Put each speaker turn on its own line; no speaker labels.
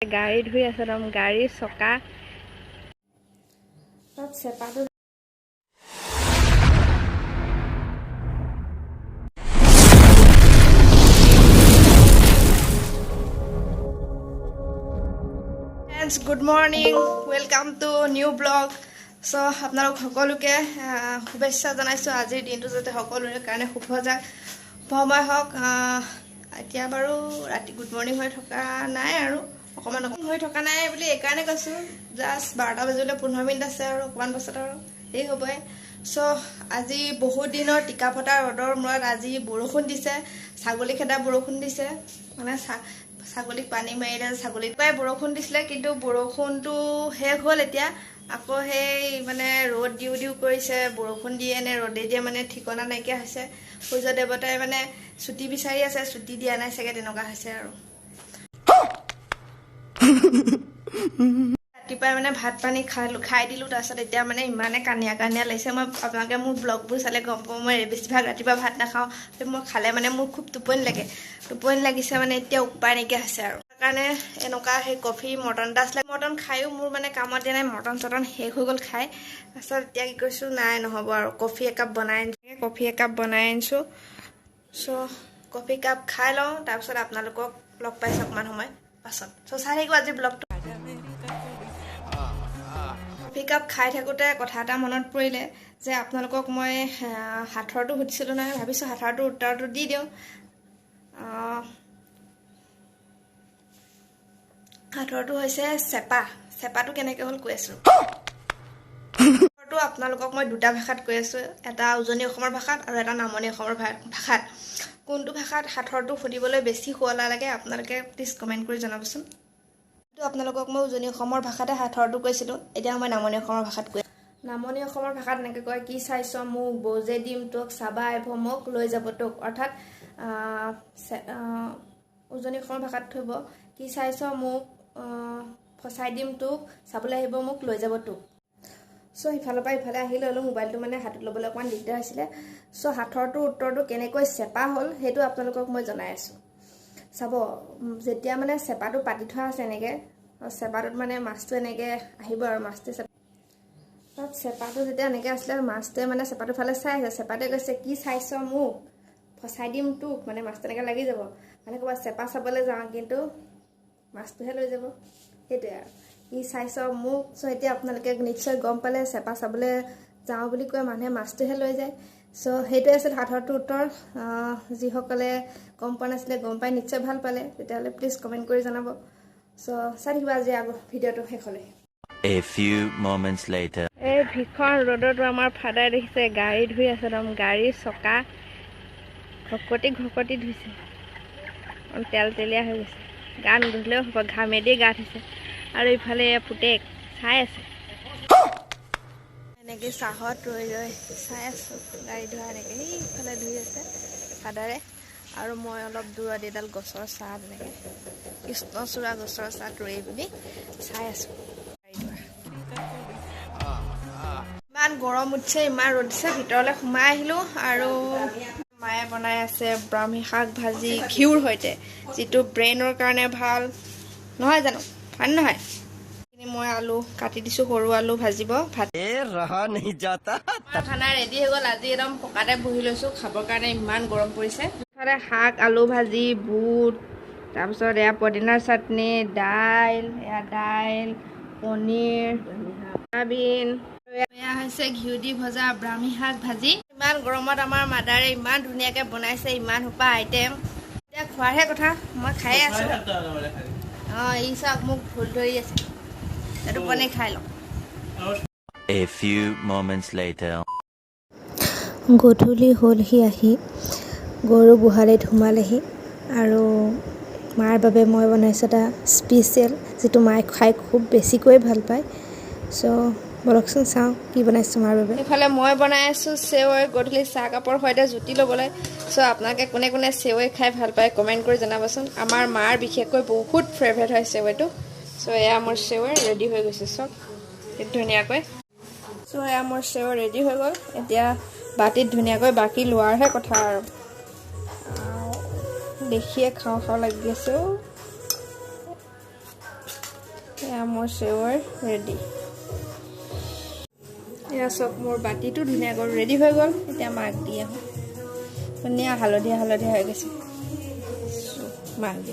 গাড়ী ধুই আছে একদম গাড়ী চকা তাত চেপাটো। Friends, good morning, welcome to new blog. So আপোনালোক সকলোকে শুভেচ্ছা জনাইছোঁ। আজিৰ দিনটো যাতে সকলোৰে কাৰণে শুভ যাক, শুভময় হওক। এতিয়া বাৰু ৰাতি গুড মৰ্ণিং হৈ থকা নাই আৰু অকণমান অকণমান হৈ থকা নাই বুলি এইকাৰণে কৈছোঁ, জাষ্ট 12টা বাজিবলৈ 15 মিনিট আছে আৰু অকণমান পাছত আৰু এই হ'বই। চ' আজি বহুত দিনৰ টিকা ফটা ৰ'দৰ মূৰত আজি বৰষুণ দিছে, ছাগলী খেদা বৰষুণ দিছে। মানে ছাগলীক পানী মাৰিলে ছাগলীক প্ৰায় বৰষুণ দিছিলে, কিন্তু বৰষুণটো শেষ হ'ল। এতিয়া আকৌ সেই মানে ৰ'দ দিওঁ দিওঁ কৰিছে, বৰষুণ দিয়ে নে ৰ'দে দিয়ে মানে ঠিকনা নাইকিয়া হৈছে। সূৰ্য দেৱতাই মানে ছুটি বিচাৰি আছে, ছুটি দিয়া নাই চাগে, তেনেকুৱা হৈছে। আৰু ৰাতিপুৱাই মানে ভাত পানী খালোঁ, খাই দিলোঁ। তাৰপিছত এতিয়া মানে ইমানে কানিয়া কানিয়া লাগিছে। মই আপোনালোকে মোৰ ব্লগবোৰ চালে গম পাব, মই বেছিভাগ ৰাতিপুৱা ভাত নাখাওঁ। মই খালে মানে মোৰ খুব টোপনি লাগে, টোপনি লাগিছে মানে এতিয়া উপায় নাইকিয়া হৈছে। আৰু সেইকাৰণে এনেকুৱা সেই কফি মটন এটা আছিলে, মটন খায়ো মোৰ মানে কামত দিয়া নাই, মটন চটন শেষ হৈ গ'ল খাই। তাৰপিছত এতিয়া কি কৰিছোঁ, নাই নহ'ব আৰু কফি একাপ বনাই আনিছোঁ, কফি একাপ বনাই আনিছোঁ। চ' কফি কাপ খাই লওঁ, তাৰপিছত আপোনালোকক লগ পাইছোঁ অকণমান সময় পাছত। চ' চাই থাকিব আজি ব্লগটো। কফি কাপ খাই থাকোঁতে কথা এটা মনত পৰিলে যে আপোনালোকক মই সাঁথৰটো সুধিছিলোঁ নহয়, ভাবিছোঁ সাঁথৰটোৰ উত্তৰটো দি দিওঁ। সাঁথৰটো হৈছে চেপা। চেপাটো কেনেকৈ হ'ল কৈ আছোঁ। সাঁথৰটো আপোনালোকক মই দুটা ভাষাত কৈ আছোঁ, এটা উজনি অসমৰ ভাষাত আৰু এটা নামনি অসমৰ ভাষাত। কোনটো ভাষাত সাঁথৰটো সুধিবলৈ বেছি শুৱলা লাগে আপোনালোকে প্লিজ কমেণ্ট কৰি জনাবচোন। আপোনালোকক মই উজনি অসমৰ ভাষাতে সাঁথৰটো কৈছিলোঁ, এতিয়া মই নামনি অসমৰ ভাষাত কৈ। নামনি অসমৰ ভাষাত এনেকৈ কয়, কি চাইছ মোক, বজে দিম তোক, চাবা আহিব মোক, লৈ যাব তোক। অৰ্থাৎ উজনি অসমৰ ভাষাত থ'ব, কি চাইছ মোক, ফচাই দিম তোক, চাবলৈ আহিব মোক, লৈ যাব তোক। চ' সিফালৰ পৰা ইফালে আহি ল'লোঁ, মোবাইলটো মানে হাতত ল'বলৈ অকণমান দিগদাৰ হৈছিলে। চ' সাঁথৰটোৰ উত্তৰটো কেনেকৈ চেপা হ'ল সেইটো আপোনালোকক মই জনাই আছোঁ। চাব, যেতিয়া মানে চেপাটো পাতি থোৱা আছে এনেকৈ, চেপাটোত মানে মাছটো এনেকৈ আহিব আৰু মাছটোৱে তাত চেপাটো যেতিয়া এনেকৈ আছিলে, মাছটোৱে মানে চেপাটোৰ ফালে চাই আছে। চেপাটোৱে কৈছে, কি চাইছ মোক, ফচাই দিম তোক, মানে মাছটো এনেকৈ লাগি যাব। মানে ক'ৰবাত চেপা চাবলৈ যাওঁ কিন্তু মাছটোহে লৈ যাব, সেইটোৱে আৰু কি চাইছ মোক। চ' এতিয়া আপোনালোকে নিশ্চয় গম পালে, চেপা চাবলৈ যাওঁ বুলি কৈ মানুহে মাছটোহে লৈ যায়। চ' সেইটোৱে আছিল সাঁথৰটোৰ উত্তৰ। যিসকলে গম পোৱা নাছিলে গম পাই নিশ্চয় ভাল পালে, তেতিয়াহ'লে প্লিজ কমেণ্ট কৰি জনাব। চ' চাই থাকিব আজি আগৰ ভিডিঅ'টো শেষলৈ।
A few moments later.
এই ভীষণ ৰ'দতো আমাৰ ফাদাৰ দেখিছে গাড়ী ধুই আছে একদম, গাড়ী চকা ঘকটি ঘকটি ধুইছে, তেল তেলীয়া হৈ গৈছে। গা নুধুলেও হ'ব, ঘামেদি গা ধুইছে। আৰু ইফালে পুতেক চাই আছে, এনেকৈ চাহত ৰৈ ৰৈ চাই আছোঁ গাড়ী ধোৱা। এনেকৈ সেইফালে ধুই আছে ফাদাৰে, আৰু মই অলপ দূৰত এডাল গছৰ ছাঁত, এনেকৈ কৃষ্ণচূড়া গছৰ ছাঁত ৰৈ পিনি চাই আছোঁ গাড়ী ধোৱা। ইমান গৰম উঠিছে, ইমান ৰ'দ দিছে, ভিতৰলৈ সোমাই আহিলোঁ। আৰু মায়ে বনাই আছে ব্ৰাহ্মী শাক ভাজি ঘিউৰ সৈতে, যিটো ব্ৰেইনৰ কাৰণে ভাল নহয় জানো, হয় নহয়? মই আলু কাটি দিছোঁ, সৰু আলু ভাজিব। ভাত খানা ৰেডি হৈ গ'ল। আজি একদম পকাতে বহি লৈছোঁ খাবৰ কাৰণে, ইমান গৰম পৰিছে। ইফালে শাক আলু ভাজি, বুট, তাৰপিছত এয়া পদিনাৰ চাটনি, দাইল, এয়া দাইল, পনীৰ, চয়াবিন, এয়া হৈছে ঘিউ দি ভজা ব্ৰাহ্মী শাক ভাজি। ইমান গৰমত আমাৰ মাদাৰে ইমান ধুনীয়াকৈ বনাইছে, ইমান সোপা আইটেম। এতিয়া খোৱাৰহে কথা, মই খায়ে আছোঁ। অঁ, ই চাওক মোক ভুল ধৰি আছে, এইটো পনীৰ খাই লওঁ।
A few moments later.
গধূলি হ'লহি আহি গৰু গোহালিত সোমালেহি আৰু মাৰ বাবে মই বনাইছোঁ এটা স্পেচিয়েল, যিটো মায়ে খাই খুব বেছিকৈ ভাল পায়। চ' ব'লকচোন চাওঁ কি বনাইছোঁ মাৰ বাবে।
এইফালে মই বনাই আছোঁ চেৱৈ, গধূলি চাহ কাপৰ সৈতে জুতি ল'বলৈ। চ' আপোনালোকে কোনে কোনে চেৱৈ খাই ভাল পায় কমেণ্ট কৰি জনাবচোন। আমাৰ মাৰ বিশেষকৈ বহুত ফেভৰেট হয় চেৱৈটো। চ' এয়া মোৰ চেৱৈ ৰেডি হৈ গৈছে, চব ধুনীয়াকৈ। চ' এয়া মোৰ চেৱৈ ৰেডি হৈ গ'ল। এতিয়া বাতিত ধুনীয়াকৈ বাকি লোৱাৰহে কথা আৰু। দেখিয়ে খাওঁ খাওঁ লাগি আছে। এয়া মোৰ চেৱৈ ৰেডি। এয়া চব, মোৰ বাতিটো ধুনীয়াকৈ ৰেডি হৈ গ'ল। এতিয়া মাক দি আহোঁ। ধুনীয়া হালধীয়া হালধীয়া হৈ গৈছে। মাক দি